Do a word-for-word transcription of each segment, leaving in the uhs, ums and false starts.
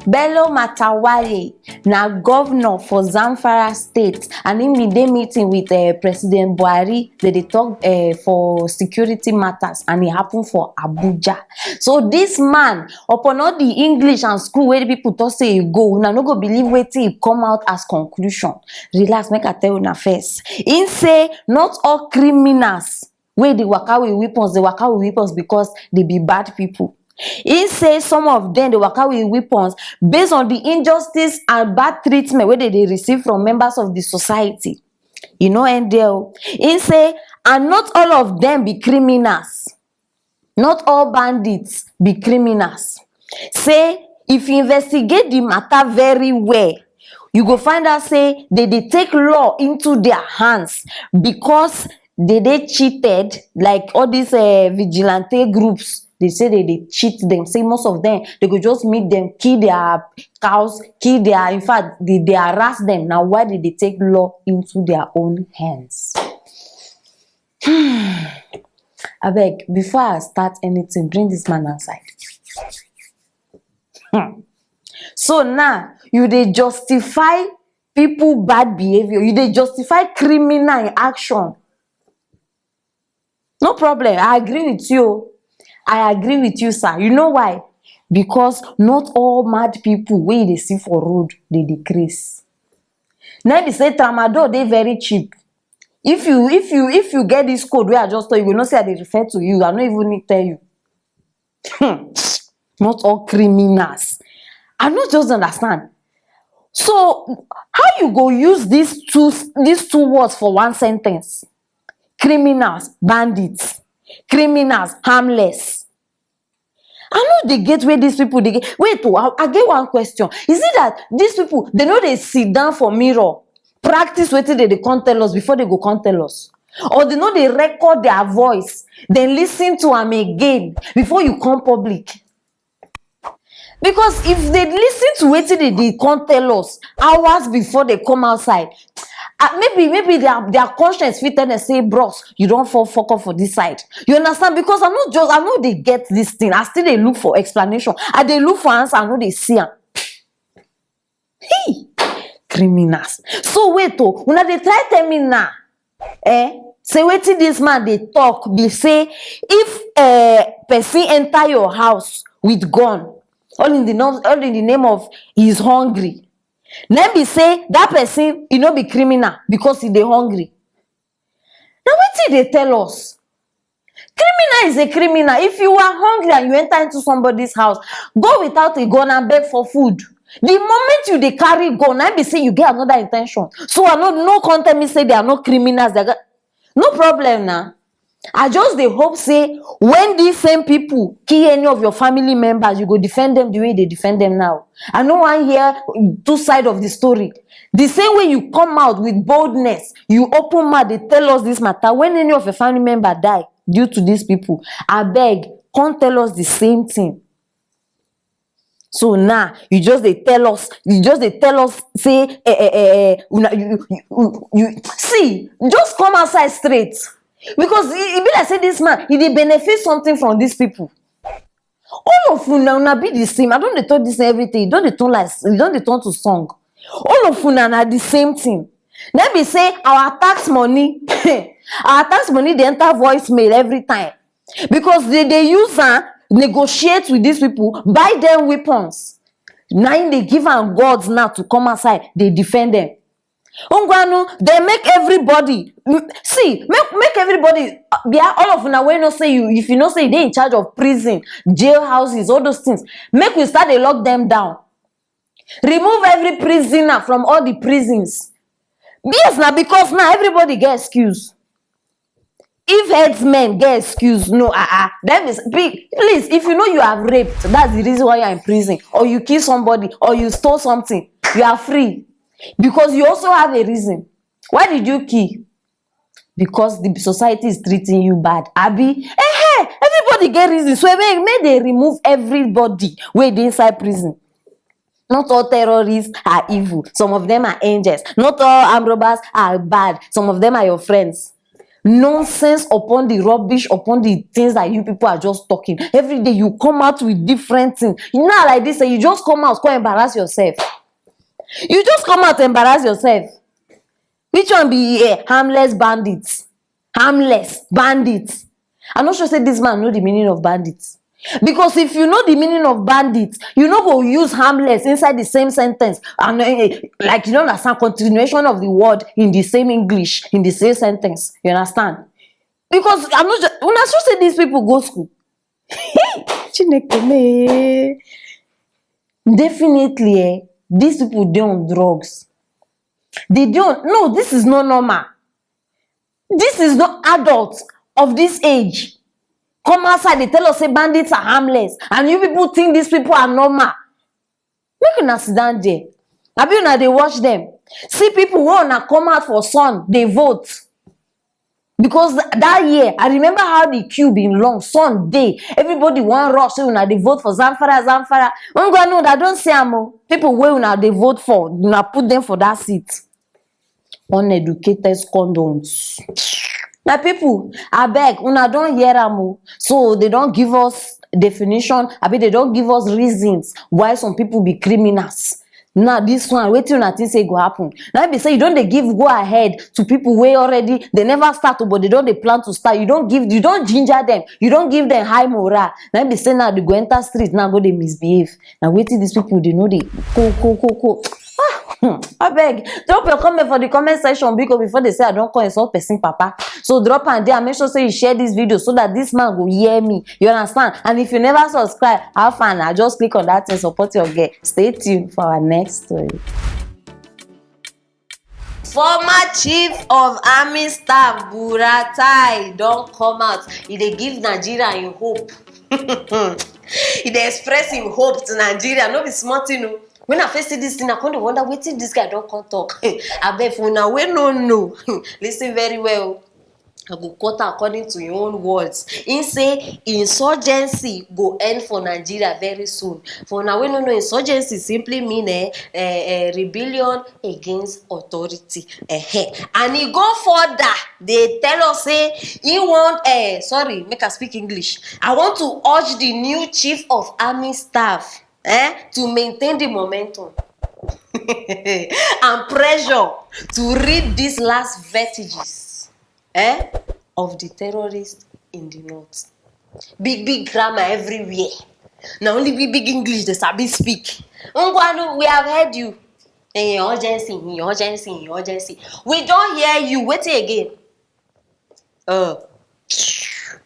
Bello Matawalle na governor for Zamfara State, and im bin dey meeting with um President Buhari. Dem dey tok um for security matters, and e happen for Abuja. So dis man, upon all di English and school wey di pipo tok say e go, una no go believe wetin e come out as conclusion. Relax, make I tell una first. Im say not all criminals wey dey waka with weapons dey waka with weapons because dey be bad pipo. Im say some of dem dey waka with weapons based on di injustice and bad treatment wey dem dey receive from members of di society. E no end there o. Im say and not all of dem be criminals. Not all bandits be criminals. Say if you investigate di matter very well, you go find out say dem dey take law into their hands because dem dey cheated, like all dis um vigilante groups. Dem say dem dey cheat dem, say most of dem, dem go just meet dem, kill their cows, kill their, in fact, dem dey harass dem. Na why dem dey take law into their own hands. Abeg, before I start anything, bring dis man outside. Hmm. So now, you dey justify pipo bad behaviour, you dey justify criminal action. No problem, I agree with you o. I agree with you, sir. You know why? Because not all mad pipo wey you dey see for road dey dey craze. Na im be say tramadol dey very cheap. If you if you if you get dis code wey I just tell you, you go know say I dey refer to you. I no even need tell you. Hmm. Not all criminals. I no just understand. So how you go use dis two dis two words for one sentence? Criminals, bandits. Criminals, harmless. I no dey get where dis pipo dey get. Wait o, I I get one question. Is it dat dis pipo, dem no dey sit down for mirror practice wetin dem dey come tell us before dem go come tell us? Or dem no dey record their voice, dem listen to am again before you come public? Because if dem listen to wetin dem dey come tell us hours before dem come outside, ah, maybe maybe their their conscience fit tell dem say, "Bros, you don fall fuck up for dis side." You understand? Because I no just I no dey get dis thing. I still dey look for explanation. I dey look for answer, I no dey see am. Hey! Criminals. So wait o, una dey try tell me now, eh, say wetin dis man dey talk be say if um person enter your house with gun, all in the nom all in the name of he is hungry, na im be say dat person, e no be criminal because e dey hungry? Na wetin e dey tell us? Criminal is a criminal. If you are hungry and you enter into somebody's house, go without a gun and beg for food. The moment you dey carry gun, na im be say you get another intention. So I no no come tell me say they are not criminals. They are, no problem na. I just dey hope say when these same people kill any of your family members, you go defend them the way they defend them now. I no wan hear two side of the story. The same way you come out with boldness, you open mouth dey tell us this matter. When any of your family member die due to these people, abeg, come tell us the same thing. So now you just dey tell us, you just dey tell us say, eh, eh, eh, eh, una, you, you, you, you, see, just come outside straight, because e, e be like say this man, e dey benefit something from these people. All of una, una be the same. I don dey talk this everything. E don dey turn like, e don dey turn to song. All of una na the same thing. Na be say our tax money, our tax money dey enter voicemail every time, because they dey use am negotiate with these people, buy them weapons. Na im dey give am guards now to come outside dey defend them. Ngwanu, dem make everybody, mm, see, make make everybody, uh, be all of una wey know say you, if you know say you dey in charge of prison, jail houses, all those things, make we start dey lock them down. Remove every prisoner from all the prisons. Yes, na because now everybody get excuse. If headsmen get excuse, no, ah, ah, that is, please, if you know you have raped, that's the reason why you are in prison, or you kill somebody, or you stole something, you are free, because you also have a reason. Why did you kill? Because the society is treating you bad, abi? Eh, everybody get reason. So make make they remove everybody wey dey inside prison. Not all terrorists are evil. Some of them are angels. Not all armed robbers are bad. Some of them are your friends. Nonsense upon the rubbish, upon the things that you people are just talking. Every day you come out with different things. You know, like this, eh, you just come out, come embarrass yourself. You just come out, embarrass yourself. Which one be, eh, harmless bandits? Harmless bandits. I'm not sure say this man know the meaning of bandits. Because if you know the meaning of bandits, you no go use harmless inside the same sentence. And, eh, eh, like, you don't understand continuation of the word in the same English, in the same sentence. You understand? Because I'm not just, una sure say these people go school. Chineke me. Definitely, eh, these people dey on drugs. They don't. No, this is not normal. This is not adult of this age. Come outside, they tell us say bandits are harmless, and you people think these people are normal. Make una sit down there. Abi una dey watch them? See people wey una come out for sun dey vote. Because th- that year, I remember how the queue been long. Sun dey, everybody wan rush say una dey vote for Zamfara, Zamfara. Ngwanu, una don see am o. People wey una dey vote for, una put them for that seat. Uneducated scundons. My people, abeg, una don hear am o. So they don give us definition, abi they don give us reasons why some people be criminals. Now this one, wetin una think say go happen? Now be say you don dey give go ahead to people wey already, they never start o, but they don dey plan to start. You don give, you don ginger them, you don give them high morale. Now be say now they go enter street now go dey misbehave. Na wetin these people dey know dey ko ko ko ko. Ah, hmm. Abeg, drop your comment for the comment section, because before they say I don come insult person papa. So drop am there and make sure say you share this video so that this man go hear me. You understand? And if you never subscribe, how far na? Just click on that thing, support your girl. Stay tuned for our next story. Former chief of army staff Buratai don come out. E dey give Nigeria im hope. E dey express im hope to Nigeria. No be small thing o. When I first see this thing, I come dey wonder wetin this guy don come talk. Abeg, for una wey no know, listen very well. I go quote am according to im own words. Im say insurgency go end for Nigeria very soon. For una wey no know, insurgency simply mean, eh, eh, eh, rebellion against authority. Ehen. And e go further, dey tell us say he want, eh, sorry, make I speak English. I want to urge the new chief of army staff, eh, to maintain the momentum and pressure to rid these last vestiges, eh, of the terrorists in the north. Big, big grammar everywhere. Na only big, big English they sabi speak. Ngwanu, we have heard you. Eh, urgency, eh, urgency, eh, urgency. We don hear you. Wetin again? Uh,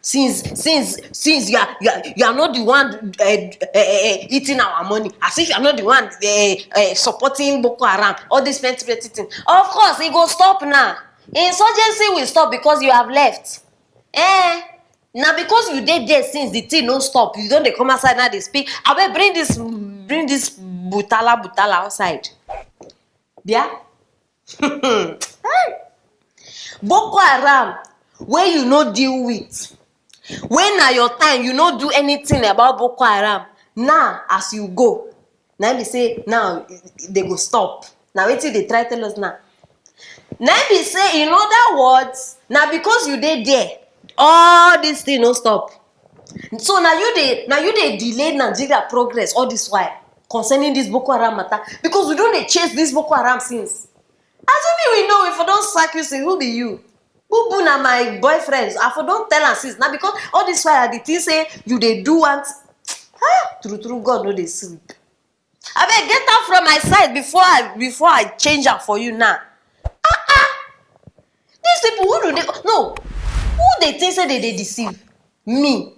since since since you are you are you are not the one, uh, uh, uh, eating our money, as if you are not the one, uh, uh, supporting Boko Haram, all this plenty plenty thing. Of course, e go stop now. Insurgency will stop because you have left. Eh? Na because you dey there since the thing no stop, you don dey come outside now dey speak. Abeg, bring this, bring this butala butala outside. Bia. Hey! Boko Haram, wey you no deal with, wey na your time, you no do anything about Boko Haram. Now, as you go, na im be say now they go stop. Na wetin they try tell us now. Na im be say, in other words, na because you dey there, all this thing no stop. So na you dey, na you dey delay Nigeria progress all this while concerning this Boko Haram matter, because we don dey chase this Boko Haram since. Assuming we know, if I don sack you, say, who be you? Bubu na my boyfriend. I for don tell am since. Na because all this while I dey think say you dey do one. Ah, true true, God no dey sleep. Abeg, get out from my side before I before I change am for you now. Ah ah. These people, who do they, no, who they think say they dey deceive? Me.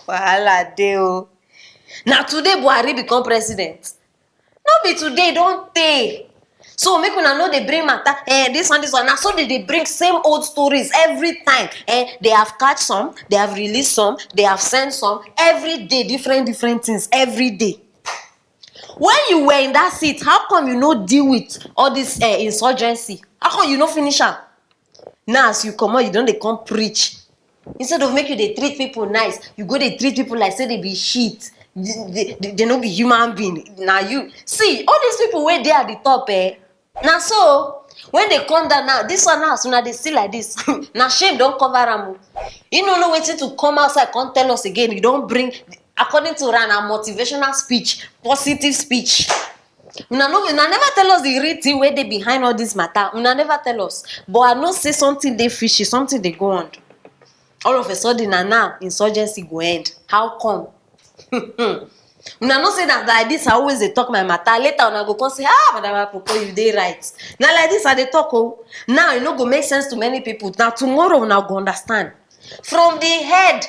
Wahala dey o. Na today Buhari become president. No be today, e don tey. So make una no dey bring matter. Eh, this one, this one. Na so they dey bring same old stories every time. Eh, they have catch some, they have released some, they have sent some. Every day, different, different things. Every day. When you were in that seat, how come you no deal with all this, eh, insurgency? How come you no finish am? Now, as you comot, you don dey come preach. Instead of make you dey treat people nice, you go dey treat people like say they be shit. They, they, they, they no be human being. Na you. See, all these people wey dey at the top, eh, na so, When they come down now, this one now, as una dey see like this, na shame don cover am o. You no know wetin to come outside come tell us again. You don bring, according to una, na motivational speech, positive speach. Una no, una never tell us the real thing wey dey behind all this matter. Una never tell us. But I know say something dey fishy, something dey go on. All of a sudden, na now insurgency go end. How come? Una know say na like this I always dey talk my matter. Later una go come say, "Ah, Madam Apoko, you dey right." Na like this I dey talk o. Now e no go make sense to many people. Na tomorrow una go understand. From the head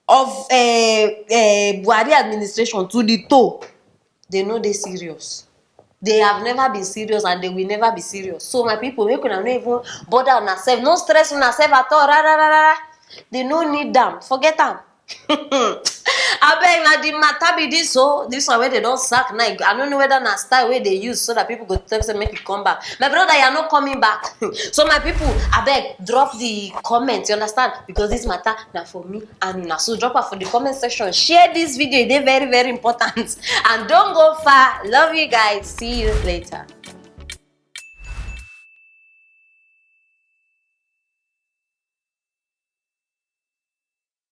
of uh, uh, Buhari administration to the toe, they no dey serious. They have never been serious and they will never be serious. So my people, make una no even bother una self. No stress una self at all. Rara, rara. They no need am. Forget am. Abeg, na the matter be this o. This one wey they don sack now, I no know whether na style wey they use so that people go tell say make e come back. My brother, you are not coming back. So my people, abeg, drop the comment, you understand? Because this matter na for me and una. So drop am for the comment section. Share this video, e dey very, very important. And don't go far. Love you guys. See you later.